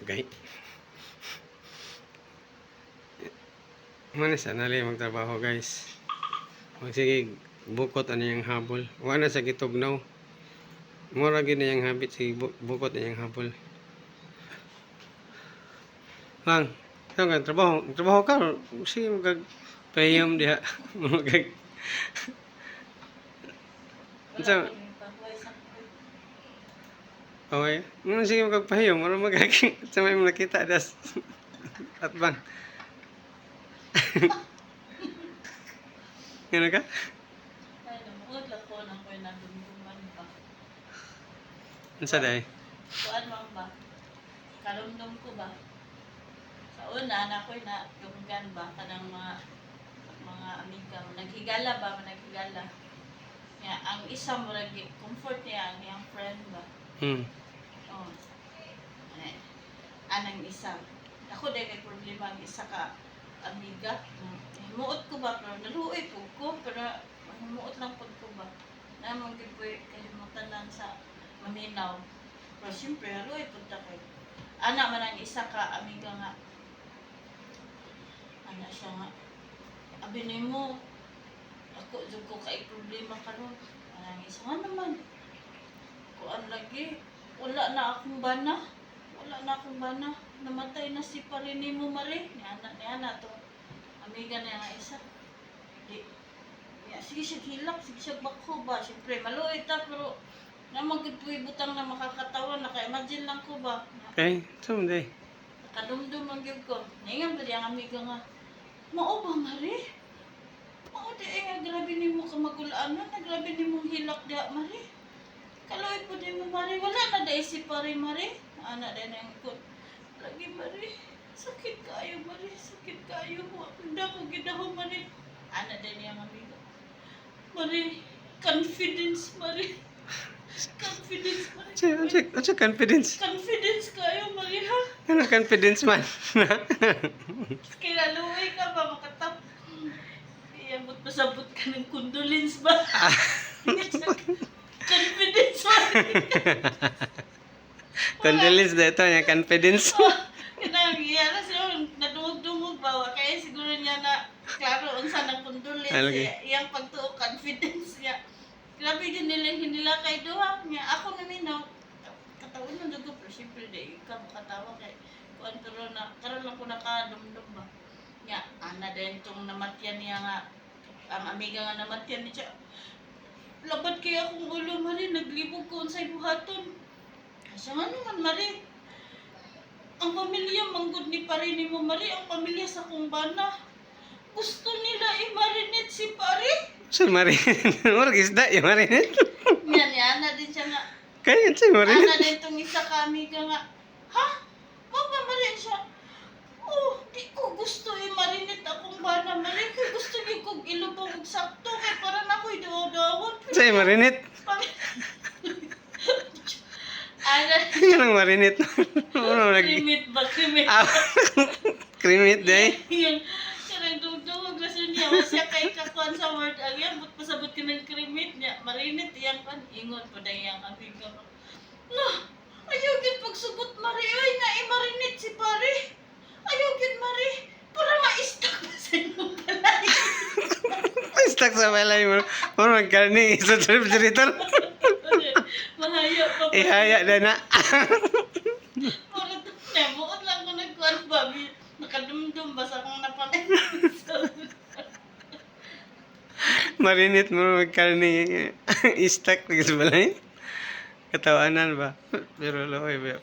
Okay. Muna sa nali magtrabaho, guys. O sige, bukot ano yung habol. Wala sa gitugnaw. Mura gid na yung habit, sige bukot na yung habol. Lang, ikaw nga trabaho, trabaho ka, sige magag pahiyom diha. Magag Wala Unsa? ko yung pahuway sa Okay. Nga sige magpahiyom, mura magag sa may nakita das. Atbang. Ngano ka? Ay, namuod lang ko na ko'y nadumduman ba. Unsa day? Kuan man ba? Karumdum ko ba? Sa una, na ko'y nadunggan ba? Kanang mga amiga. Naghigala ba? Naghigala. Nga, ang isa mo lagi, comfort niya ang iyang friend ba? Oh. Eh, anang isa. Ako dahil kay problema ang isa ka amiga. Himuot ko ba? Pero naluoy po ko. Pero himuot lang po ko ba? Namang gid ko kahimutan lang sa maminaw. Pero siyempre, haluoy po ta ko. Ana man ang isa ka amiga nga. Ana siya nga. Abi nimo, ako jud ko kay problema karon. Ana ang isa nga naman. Kuan lagi, wala na akong bana. Wala na akong bana. Namatay na si parinimo, mare. Ni ana ni ana to. Amiga niya nga isa. Di. Ya, sige siya hilak, sige siya bakho ba. Siyempre, maluoy ta, pero namang gud po'y butang na makakatawa, naka-imagine lang ko ba. Okay, unsa man day? Nakadumdum ang gyud ko. Ningan ba ang amiga nga, mao ba, mare? Mao di ay nga grabe nimo ka magulaan na, grabe nimong hilak diha, mare. Kaloy po di mo, mare. Wala na dai si pare, mare. Ana dai nang ikot. Lagi, mare. Sakit kaayo, mare. Sakit kaayo. Hindi ako gidaho, mare. Ana dai niya ang amiga. Mare, confidence, mare. Confidence, mare. Unsa unsa unsa confidence? Confidence kayo, mare, ha? Ano confidence man? Kaya luwi ka ba, makatap. Kaya ba't pasabot ka ng condolence ba? Confidence ba? Condolence dito, yung confidence. Kanang iya na siya, nadungog-dungog ba? Wa kaya siguro niya na, klaro, unsa ng condolence. Ah, lagi. Eh, iyang pagtuo, confidence niya. Grabe din nila hinila kay duha niya. Ako naminaw, kataon na dugo, pero siyempre di ka makatawa kay kuan pero na karon lang ko nakadumdum ba. Nya, ana din tong namatyan niya nga ang amiga nga namatyan ni siya. Labad kay akong ulo, mari, naglibog ko unsay buhaton. Asa nga naman, mari? Ang pamilya manggod ni pare ni mo, mari, ang pamilya sa kong bana. Gusto nila i-marinate si pare. Unsa marinate? Murag isda yung marinate. Nya ni ana din siya nga. Kay unsa marinate? Ana din tong isa ka amiga nga. Ha? Mo ba marin siya? Oh, di ko gusto i-marinate akong bana, mari. Kay gusto gyud kog ilubong og sakto kay para na ako'y duwa-duwon. Unsa marinate? Ana, Yan ang marinate. Ano nag cremate ba? Cremate. Ah, cremate day. Yung kanang dugdugog na siya niya. Wa siya kay kakuan sa word. Ang yan, but pasabot ka ng cremate niya. Marinate iyang kan. Ingon pa na iyang amiga. No, ayaw gyud pagsugot, mare. Oy, na i-marinate si pare. Ayaw gyud, mare. Para ma-stuck pa sa imong balay. Stuck sa balay mo. Murag magkarni sa refrigerator. Mahaya pa pa. Ihaya na na. Para na, buot lang ko nagkuan ba. Nakadumdum ba sa akong napakita. Marinate mo magkarni stuck sa balay. Katawanan ba? Pero loy ba?